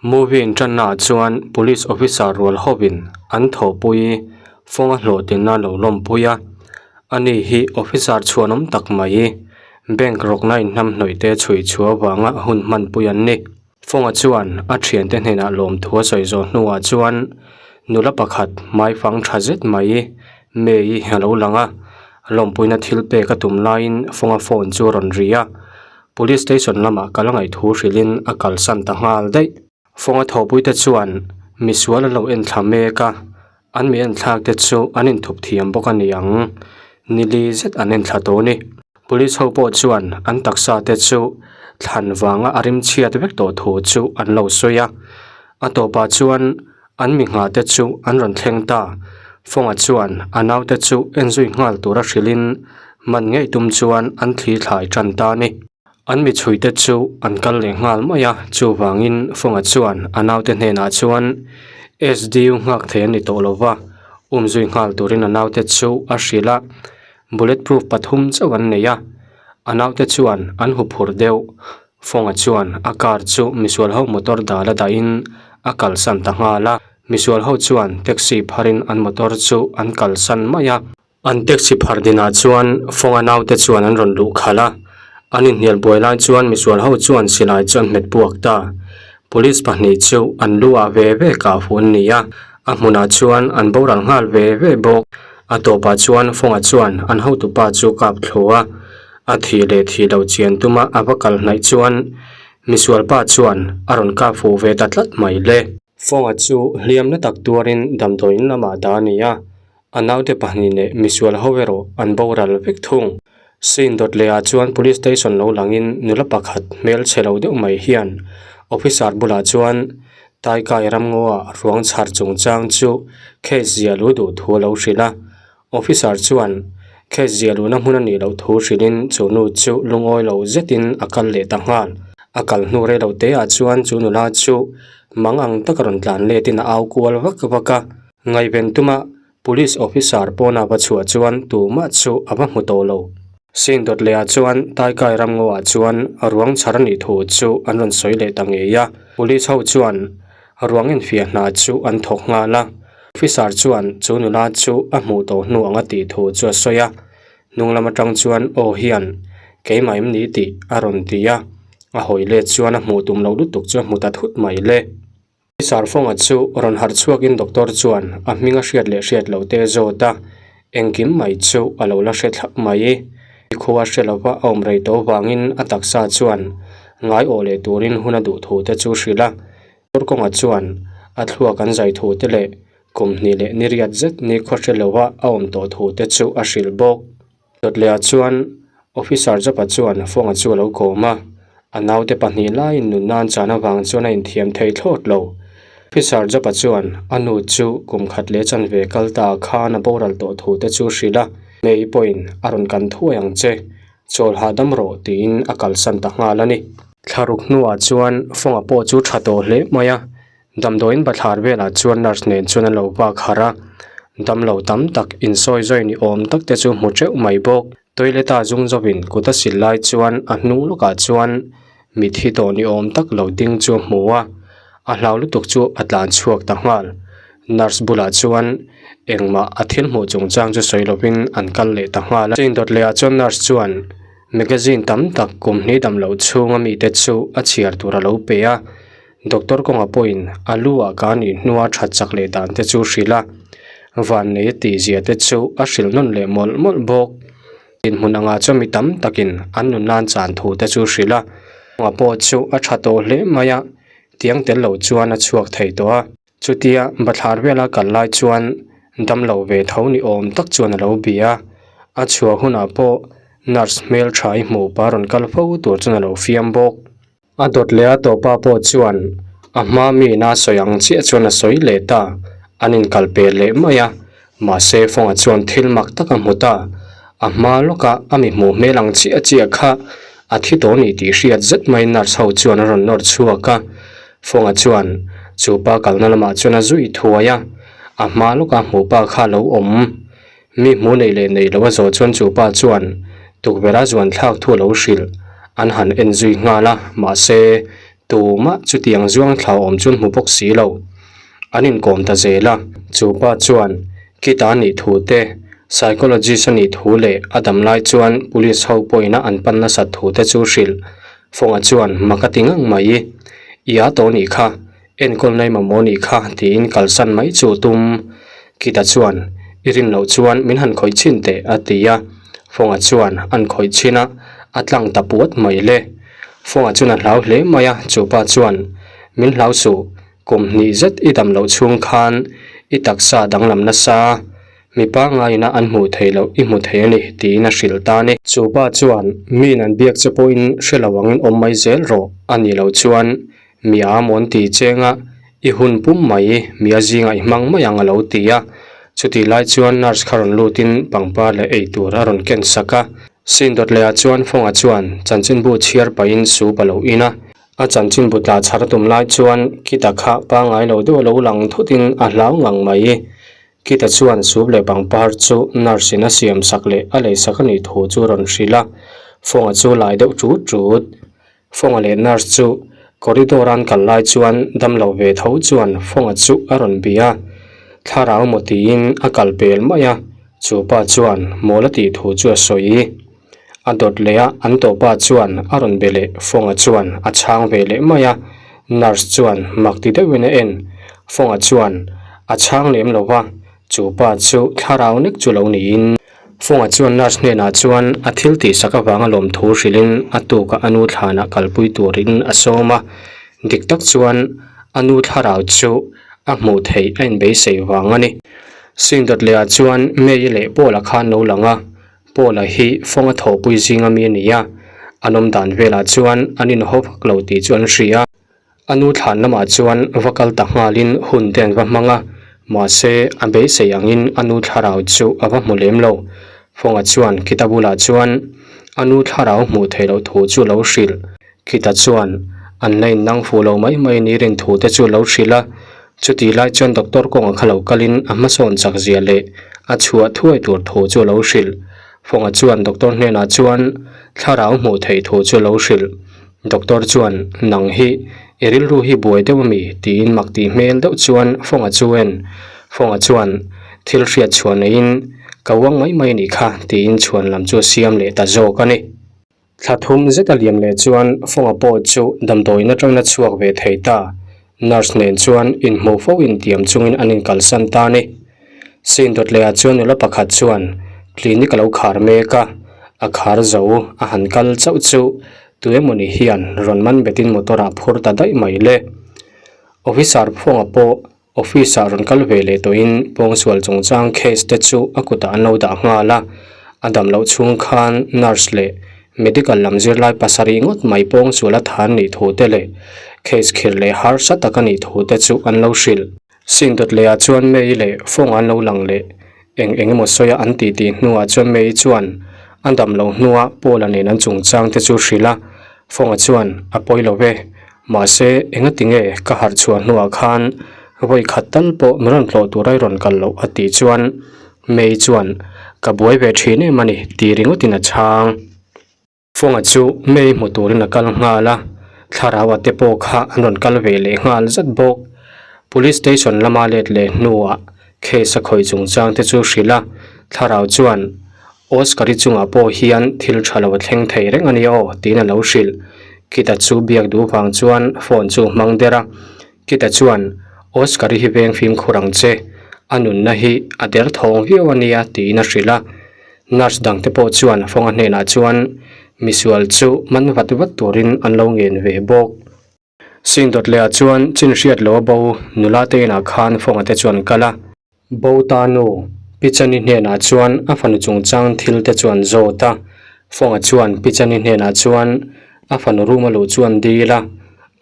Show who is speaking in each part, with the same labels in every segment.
Speaker 1: Movie inṭannaah chuan Police officer rual hovin an thawhpui fawnga hlawhtlinna lo lawmpui a. Ani hi officer chhuanawm tak mai, bank rawkna inhnamhnawih te chhui chhuah avanga hun hmanpui an ni. Fawnga chuan a thiante hnenah lawmthu a sawi zawh hnuah chuan nula pakhat hmaifang tha zet mai May a lo lang a, lawmpuina thil pek a tum laiin Fawnga phone chu a rawn ri a. Police station lamah kal a ngaih thu hrilhin a kalsan ta nghal daih. Fawnga thawhpuite chuan misual an lo enthla mek a, an mi enthlak te chu an inthup thiam bawk a ni ang. Nili zet an enthla tawh a ni. Police ho pawh chuan an taksa te chu thlan vanga a rim chhiat vek tawh thu chu an lo sawi a. A tawpah chuan an mi nghah te chu an rawn thleng ta. Fawnga chuan a naute chu enzui nghal tura hrilhin man ngei tum chuan an thli thlai tan ta a ni. An mi chhuite chu an kal leh nghal mai a, chuvangin Fawnga chuan a naute hnenah chuan SDU nghak thei a ni tawh lo va, umzui nghal turin a naute chu a hrilh a. Bullet proof pathum chauh an nei a, a naute chuan an huphurh deuh. Fawnga chuan a car chu misual ho motor dal a dahin a kalsan ta nghal a. Misual ho chuan taxi pharin an motor chu an kalsan mai a. An taxi phar dinah chuan Fawnga naute chuan an rawn luh khalh a. An inhnial buai lai chuan misual ho chuan silai chu an hmet puak ta. Police pahnih chu an lu ah ve ve kah fuh an ni a, a hmunah chuan an boral nghal ve ve bawk. A tawpah chuan Fawnga chuan an hotupa chu kap thlu a, a thih leh thih loh chian tuma a va kal hnaih chuan misualpa chuan a rawn kap fuh ve ta tlat mai le. Fawnga chu hliam na tak tuarin damdawiin lamah dah a ni a, a naute pahnih leh misual ho erawh an boral vek thung. Scene dawt lehah chuan police station lo langin nula pakhat hmel chhe lo deuh mai hian officer bulah chuan Taikai Ramngaw-ah ruang chhar chungchang chu case zia lu duh thu a lo hrilh a. Officer chuan case zia luhna hmun a nih loh thu hrilhin chu nu chu lungawi lo zetin a kal leh ta nghal. A kal hnu rei lo teah chuan chu nula chu mang ang taka rawn tlan letin a au kual vak vak a. Ngaihven tuma Police officer pawna va chhuah chuan tumah chu a va hmu tawh lo. Scene dawt lehah chuan Taikai Ramngaw-ah chuan ruang chhar a nih thu chu an rawn sawi leh ta ngei a. Police ho chuan ruang enfiah hna chu an thawk nghal a. Officer chuan chu nula chu a hmuh tawh hnu anga tih thu chu a sawi a. Hnung lam atang chuan aw hian keimah em ni tih a rawn ti a. A hawi let chuan a hmuh tum loh lutuk chu a hmu ta thut mai le. Sarfawnga chu rawn harh chhuakin doctor chuan a hming a hriat leh hriat loh te a zawt a, engkim mai chu a lo la hre thlap mai. I khua hre lova a awm rei tawh vangin a taksa chuan ngai awh leh turin hun a duh thu te chu hrilh a. Doctor kawnga chuan a thluak an zai thu te leh kum hnih leh ni riat zet ni khaw hre lova a awm tawh thu te chu a hrilh bawk. Dawtleah chuan Officer Japa chuan Fawnga chu a lo kawm a, a naute pahnih laiin nunna an chan avang chuan a inthiam thei thlawt lo. Officer Japa chuan a nu chu kum khat leh chanve kal ta khan a boral tawh thu te chu hrilh a, May pawhin a rawn kan thuai ang che, chawl hahdam rawh tiin a kalsan ta nghal a ni. Thlaruk hnuah chuan Fawnga pawh chu tha tawh hle mai a, Damdawiin bathlar velah chuan nurse nen chuan an lo vak harh a, damlo tam tak insawi zawi ni awm tak te chu hmu teuh mai bawk. Toilet a zung zawin kut a sil lai chuan a hnung lawkah chuan mitthi tawh ni awm tak lo ding chu a hmu a, a hlau lutuk chu a tlan chhuak ta nghal. Nurse bulah chuan engmah a thil hmuh chungchang chu sawi lovin an kal leh ta nghal a. Chain dawt lehah chuan nurse chuan magazine tam tak kum hnih dam loh chhunga mite chu a chhiar tur a lo pe a. Doctor kawnga pawhin a lu ah ka nih hnua that chak leh dan te chu hrilh a, van nei a tih zia te chu a hrilh nawn leh mawlh mawlh bawk. Dinhmun angah chuan mi tam takin an nun nan chan thu te chu hrilh a, kawnga pawh chu a tha tawh hle mai a, tiang tel lo chuan a chhuak thei tawh a. Chutia bathlar vela kal lai chuan damlo ve tho ni awm tak chuan a lo bia a, a chhuah hunah pawh nurse hmeltha i hmuh pa rawn kal fo tur chuan a lo fiam bawk. A dawt leh a tawpa pawh chuan a hma mi ina sawi ang chiah chuan a sawi leh ta, an inkal pel leh mai a, mahse Fawnga chuan thil mak tak a hmu ta, a hma lawka a mi hmuh hmel ang chiah chiah kha a thi tawh ni tih hriat zet mai nurse ho chuan a rawn nawr chhuak a, Fawnga chuan chu pa kalna lamah chuan a zui thuai a, a hma lawka hmuh pa kha a lo awm. Mi hmu nei leh nei lo a zawh chuan chu pa chuan tukverh a zuan thlak thu a lo hrilh. An han en zui nghal a, mahse Tumah chutiang zuang thla awm chu an hmu bawk si lo. An inkawm ta zel a. Chu pa chuan Kita a nih thu te, psychologist a nih thu leh a dam lai chuan police ho pawhina an pan nasat thu te chu hrilh. Fawnga chuan mak a ti ngang mai. I a tawh nih kha, enkawl nai mamawh nih kha tiin kalsan mai chu tum. Kita chuan i rin loh chuan min han khawih chhin teh a ti a. Fawnga chuan an khawih chhin a, a tlang ta puat mai le. Fawnga chuan a hlau hle mai a, chu pa chuan min hlau suh. Kum hnih zet i dam loh chhung khan i taksa danglam nasa, mi pangngaina an hmuh theih loh i hmu thei a ni tiin a hrilh ta a ni. Chu pa chuan miin an biak che pawhin hre lo angin awm mai zel rawh a nih loh chuan mi a mawn ti chenga i hun pum mai mi a zingah i hmang mai ang a lo ti a. Chutih lai chuan nurse kha rawn lutin pangpar leh eitur a rawn ken sak a. Scene dawt lehah chuan Fawnga chuan chanchinbu chhiar pahin soup a lo in a. A chanchinbu tla chhar tum lai chuan Kita kha pangngai lo deuh a lo lang thutin a hlau ngang mai. Kita chuan soup leh pangpar chu nurse in a siam sak leh a lei sak a nih thu chu a rawn hrilh a, Fawnga chu lai deuh tut tut. Fawnga leh nurse chu corridor a an kal lai chuan damlo ve tho chuan Fawnga chu a rawn bia a, thlarau maw tiin a kal pel mai a, chu pa chuan mawl a tih thu chu a sawi. A dawt leh a, an tawhpa chuan a rawn be leh Fawnga chuan a chhang ve leh mai a, nurse chuan mak ti deuhin a en. Fawnga chuan a chhang lem lo va, chu pa chu thlarau nek chu lo niin. Fawnga chuan nurse hnenah chuan a thil tihsak avanga lawmthu hrilhin a tukah a nu thlanah kalpui turin a sawm a, dik tak chuan a nu thlarau chu a hmuh theih a inbeisei vang a ni. Sing dawt lehah chuan May-i leh Paul-a khan lo lang a, Paula hi fawnga thawhpui zinga mi a ni a, an awm dan velah chuan an inhaw vak lo tih chu an hria. A nu thlan lamah chuan va kal ta nghalin hun te an va hmang a, mahse a beisei angin a nu thlarau chu a va hmu lem lo. Fawnga chuan khita bulah chuan a nu thlarau hmuh theih loh thu chu lo hrilh. Khita chuan an la innang fuh lo mai mai ni rin thu te chu lo hrilh a, chutih lai chuan doctor kawnga kha lo kalin a hmasawn chak zia leh a chhuah thuai tur thu chu a lo hrilh. Fawnga chuan doctor hnenah chuan thlarau hmuh theih thu chu a lo hrilh. Doctor chuan nang hi i rilru hi buai deuh a mi tiin mak tih hmel deuh chuan Fawnga chu en. Fawnga chuan thil hriat chhuah neiin ka uang mai mai a nih kha tiin chhuan lam chu a siam leh ta zawk a ni. Thla thum zet a liam leh chuan Fawnga pawh chu damdawiin atangin a chhuak ve thei ta. Nurse nen chuan inhmuh fo intiam chungin an inkalsan ta a ni. Scene dawt lehah chuan nula pakhat chuan clinic a lo khar mek a, a khar zo a han kal chauh chu tuemawni hian rawn man betin motor ah phur ta daih mai le. Officer Fawnga pawh Office ah rawn kal ve leh tawhin pawngsual chungchang case te chu a kutah an lo dah nghal a, a dam loh chhung khan nurse leh medical lam zirlai pasarih ngawt mai pawngsual a than nih thu te leh case khirh leh harsa tak a nih thu te chu an lo hrilh. Scene dawt leh ah chuan May leh Fong an lo lang leh eng eng emaw sawi a an tih tih hnuah chuan May chuan a dam loh hnuah Paul-a nen an chungchang te chu hrilh a, Fong-a chuan a pawi lo ve. Mahse, engati nge ka harh chhuah hnuah khan vawi khat tal pawh min rawn tlawh tur a i rawn kal loh a tih chuan May chuan ka buai ve thin em a ni tih ringawtin a chhang. Fawnga chu May hmu turin a kal nghal a, thlarau a te pawh kha an rawn kal ve leh nghal zat bawk. Police station lama let leh hnuah case a khawih chungchang te chu hrilh a, thlarau chuan Oscar-i chungah pawh hian thil tha lo a thleng thei reng a ni aw tiin a lo hrilh. Kita chu biak duh vang chuan phone chu hmang der a. Kita chuan, Oscar-i hi veng fimkhur ang che, a nunna hi a der thawng viau a nia tiin a hrilh a. Nurse dangte pawh chuan Fawnga hnenah chuan misual chu man vat vat turin an lo ngen ve bawk. Sing dawt lehah chuan chin hriat lo a bo nula te inah khan Fawnga te chuan kal a. Bo ta nu, Pichani hnenah chuan a fanu chungchang thil te chuan zawt a. Fawnga chuan Pichani hnenah chuan a fanu room a luh chuan dil a.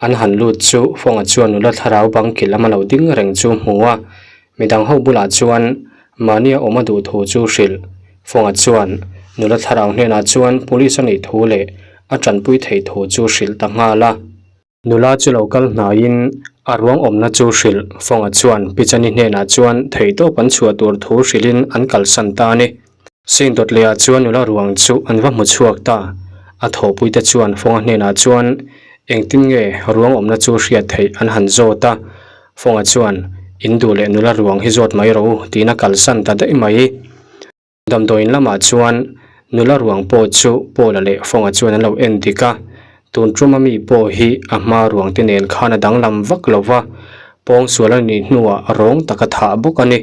Speaker 1: An han lut chu Fawnga chuan nula thlarau bang kil lama lo ding reng chu hmu a. Midang ho bulah chuan mahnia awm a duh thu chu hrilh. Fawnga chuan nula thlarau hnenah chuan police a nih thu leh a tanpui theih thu chu hrilh ta nghal a. Nula chu lo kal hnaiin a ruang awmna chu hrilh Fawnga chuan Pichani hnenah chuan theihtawp an chhuah tur thu hrilhin an kalsan ta a ni. Sing dawt lehah chuan nula ruang chu an va hmu chhuak ta. A thawhpuite chuan Fawnga hnenah chuan Engtin nge ruang awmna chu hriat theih an han zawt a, Fawnga chuan, In duh leh nula ruang hi zawt mai rawh u, tiin a kalsan ta daih mai. Damdawiin lamah chuan nula ruang pawh chu Paula leh Fawnga chuan an lo en dik a, tun tuma mi pawh hi a hma ruang te nen khan a danglam vak lo va, pawngsual a nih hnuah rawng taka thah bawk a ni.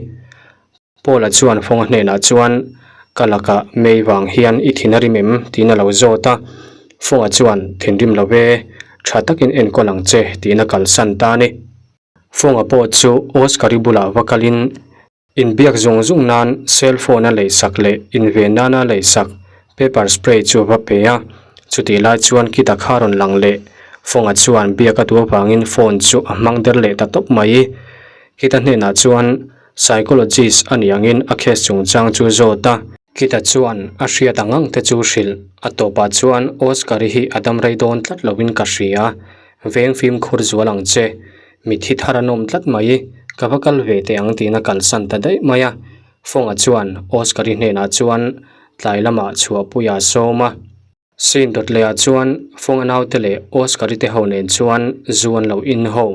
Speaker 1: Paula chuan Fawnga hnenah chuan, Ka lakah mei vang hian i thin a rim em? tiin a lo zawt a. Fawnga chuan, Thinrim lo e, tha takin enkawl ang che, tiin a kalsan ta a ni. Fawnga pawh chu Oscar-i bulah va kalin inbiak zung zung nan cell phone a leisak leh inven nana a leisak pepper spray chu a va pe a. Chutih lai chuan Kita kha rawn lang leh Fawnga chuan biak a duh avangin phone chu a hmang der leh ta tawp mai. Kita hnenah chuan Psychologist a nih angin a case chungchang chu zawt a. Kita chuan a hriat ang ang te chu hrilh. A tawpah chuan Oscar-i hi a dam rei dawn tlat loin ka hria. Veng fimkhur zual ang che. Mithi thar an awm tlat mai. Ka va kal ve teh ang tiin a kalsan ta daih mai a. Fawnga chuan Oscar-i hnenah chuan tlai lamah chhuahpuia a sawm a. Scene dawt lehah chuan Fawnga naute leh Oscar-i te ho nen chuan zu an lo in ho.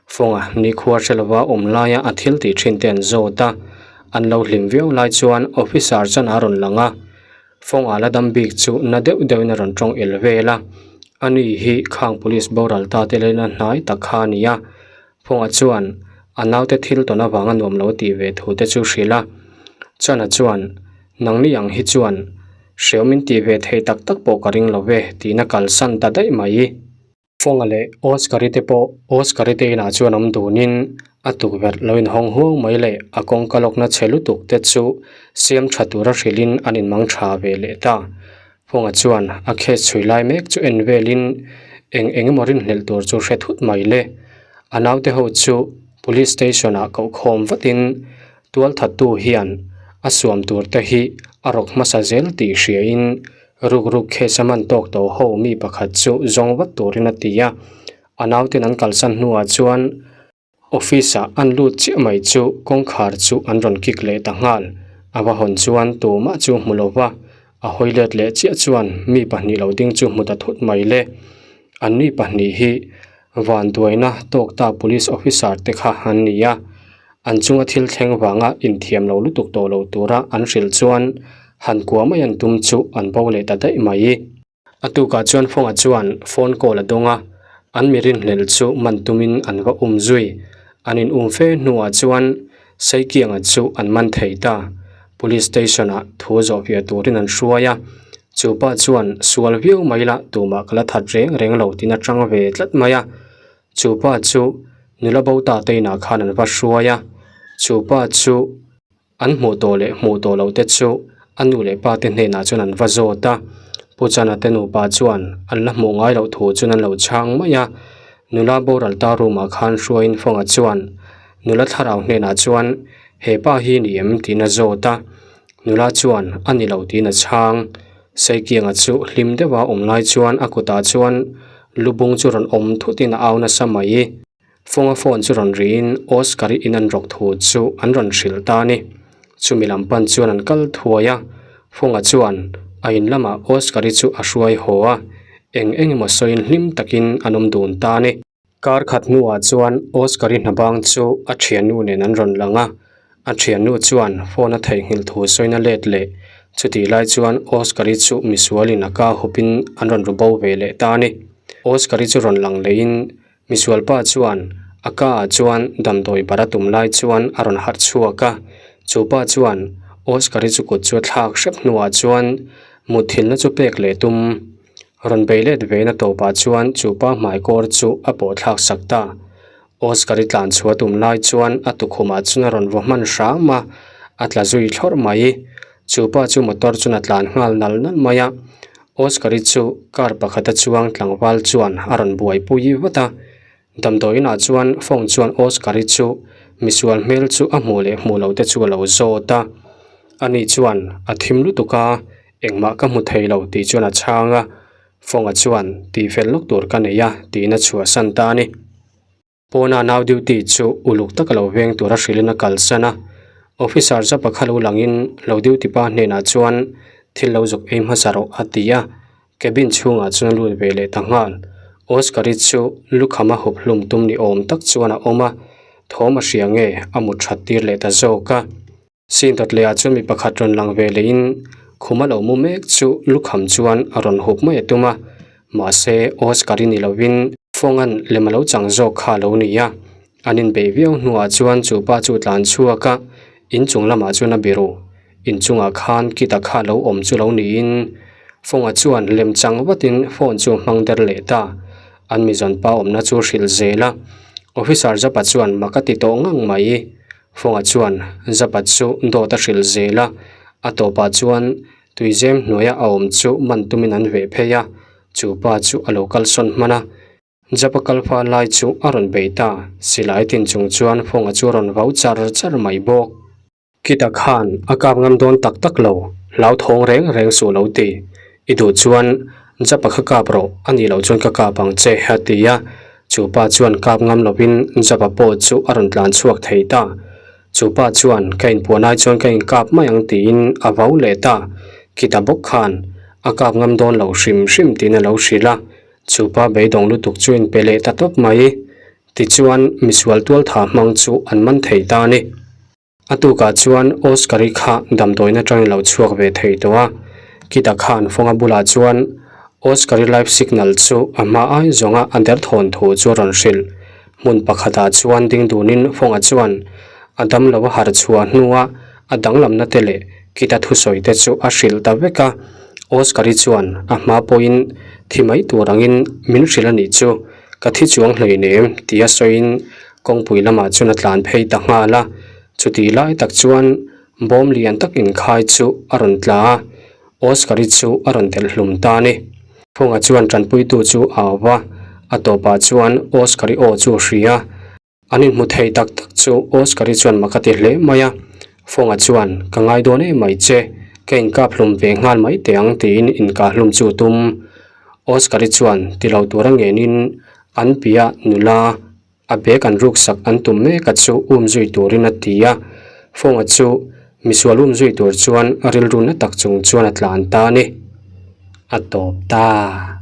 Speaker 1: Fawnga nikhua hre lova awm laia a thil tih thin te an zawt a, an lo hlim viau lai chuan officer chan a rawn lang a. Fawnga la dam bik chu na deuh deuhin a rawn tawng el vel a, ani hi khang police boral ta te lena hnai tak kha a ni a. Fawnga chuan a naute thil tawn avanga nuam lo tih ve thu te chu hrilh a, Chana chuan Nangni ang hi chuan hreawm in tih ve thei tak tak pawh ka ring lo ve tiin a kalsan ta daih mai. Fawnga leh Oscar-i te pawh Oscar-i te inah chuan awm dunin a tukverh lo inhawng huau mai leh a kawngka lawkna chhe lutuk te chu siam tha tura hrilhin an inmang tha ve leh ta. Fawnga chuan a case chhui lai mek chu en velin eng eng emaw rinhlelh tur chu hre thut mai le. A naute ho chu Police Station ah kohkhawm vatin Tualthattu hian a suam tur te hi a rawk hmasa zel tih hriain rukruk case a man tawk tawh ho mi pakhat chu zawng vat turin a ti a. A nauten an kalsan hnuah chuan office ah an lut chiah mai chu kawngkhar chu an rawn kick leh ta nghal. A va hawn chuan tumah chu hmu lo va, a hawi let leh chiah chuan mi pahnih lo ding chu hmu ta thut mai le. An mi pahnih hi vanduaina tawkta police officer te kha an ni a. An chunga thil thleng vanga inthiam lo lutuk tawh lo tura an hrilh chuan han kua mai an tum chu an bo leh ta daih mai. A tukah chuan Fawnga chuan phone call a dawng a, an mi rinhlelh chu man tumin an va um zui. An in um fe hnuah chuan Seikianga chu an man thei ta. Police station ah thu zawhfiah turin an hruai a, chu pa chuan sual viau mai la tumah ka la that reng reng lo tiin a tang ve tlat mai a. Chu pa chu nula bo ta te inah khan an va hruai a, chu pa chu an hmuh tawh leh hmuh tawh loh te chu a nu leh pa te hnenah chuan an va zawt a. Pu Chana te nupa chuan an la hmuh ngai loh thu chuan an lo chhang mai a. Nula boral ta room ah khan hruaiin Fawnga chuan nula thlarau hnenah chuan he pa hi ni em tiin a zawt a. Nula chuan a ni lo tiin a chhang. Seikianga chu hlim deuha awm lai chuan a kutah chuan lubung chu rawn awm thutin a au nasa mai. Fawnga phone chu rawn riin Oscar-i in an rawk thu chu an rawn hrilh ta a ni. Chumi lam pan chuan an kal thuai a, Fawnga chuan a in lamah Oscar-i chu a hruai haw a, eng eng emaw sawiin hlim takin an awm dun ta a ni. Kar khat hnuah chuan Oscar-i hna bang chu a thiannu nen an rawn lang a, a thiannu chuan phone a theihnghilh thu sawina let leh chutih lai chuan Oscar-i chu misualin a ka hupin an rawn ru bo ve leh ta a ni. Oscar-i chu rawn lang leiin misualpa chuan a ka ah chuan damdawi bar a tum lai chuan a rawn harh chhuak a, chu pa chuan Oscar-i chu kut chu a thlak hrep hnuah chuan mutthilhna chu pek leh tum. Rawn bei let ve na tawpah chuan chu pa hmai kawr chu a pawh thlak sak ta. Oscar-i tlan chhuah tum lai chuan a tukhumah chuan a rawn vaw hman hram a, a tla zui thlawrh mai. Chu pa chu motor chuan a tlan nghal nal nal mai a. Oscar-i chu car pakhata chuang tlangval chuan a rawn buaipui vat a. Damdawiinah chuan phone chuan Oscar-i chu misual hmel chu a hmuh leh hmuh loh te chu a lo zawt a. Ani chuan a thim lutuk a, engmah ka hmu thei lo tih chuan a chhang a. Phone-a chuan tihfel lawk tur ka nei a tiin a chhuahsan ta a ni. Pawna nau duty chu uluk taka lo veng tura hrilhin a kalsan a. Officer zapa kha lo langin lo duty pa hnenah chuan thil lo zuk ei hmasa rawh a ti a. Cabin chhungah chuan a lut ve leh ta nghal. Oscar-i chu lukham a hup hlum tum ni awm tak chuan a awm a, thawm a hria nge a mut that tir leh ta zawk a. Scene dawt leh ah chuan mi pakhat rawn lang ve leh in khum a lo mu mek chu lukham chuan a rawn hup mai a tum a, mahse Oscar-i ni lovin Fawnga'n lem a lo chang zawk kha a lo ni a, an inbeih viau hnuah chuan chu pa chu tlan chhuak a, inchung lamah chuan a biru. Inchungah khan kita kha lo awm chu lo niin Fawnga chuan lem chang vatin phone chu a hmang der leh ta. An mizawn pa awmna chu hrilh zel a, Officer Zapa chuan mak a ti tawh ngang mai. Fawnga chuan Zapa chu dawt a hrilh zel a, a tawpah chuan tuizem hnuaia a awm chu man tumin an veh phei a, chu pa chu a lo kalsawn hman a. Japa kalfa lai chu a rawn bei ta, silai tin chung chuan Fawnga chu a rawn vau char char mai bawk. Kita khan a kap ngam dawn tak tak lo, hlauthawng reng reng suh lo ti. I duh chuan Japa kha kap rawh, a nih loh chuan ka kap ang che, a ti a. Chu pa chuan kap ngam lovin Japa pawh chu a rawn tlan chhuak thei ta. Chu pa chuan ka inpuan ai chuan ka inkap mai ang tiin a vau leh ta. Kita bawk khan a kap ngam dawn lo hrim hrim tiin a lo hrilh a. Chu pa beidawng lutuk chu inpe leh ta tawp mai. Tichuan, misual tualtha hmang chu an man thei ta a ni. A tukah chuan Oscar-i kha damdawiin atangin lo chhuak ve thei tawh a. Kita khan Fawnga bulah chuan Oscar-i life signal chu a hma ai zawnga a derthawn thu chu a rawn hrilh. Hmun pakhatah chuan ding dunin Fawnga chuan a damlo a harh chhuah hnua a danglamna te leh Kita thusawi te chu a hrilh ta vek a, Oscar-i chuan a hma pawhin thi mai tur angin min hrilh a nih chu, ka thi chuang hleinem tia sawiin kawngpui lamah chuan a tlan phei ta nghal a, chutih lai tak chuan bawm lian tak inkhai chu a rawn tla a, Oscar-i chu a rawn delh hlum ta a ni. Thunga chuan tanpuitu chu a au va, a tawpah chuan Oscar-i aw chu a hria. An inhmu thei tak tak chu Oscar-i chuan mak a ti hle mai a, Fawnga chuan, Ka ngai dawn em mai che, ka inkap hlum ve nghal mai teh ang tiin inkah hlum chu tum. Oscar-i chuan ti lo tura ngenin an piah nula a bag an ruksak an tum mek a chu um zui turin a ti a, Fawnga chu misual um zui tur chuan rilru na tak chung chuan a tlan ta a ni. A tawp ta.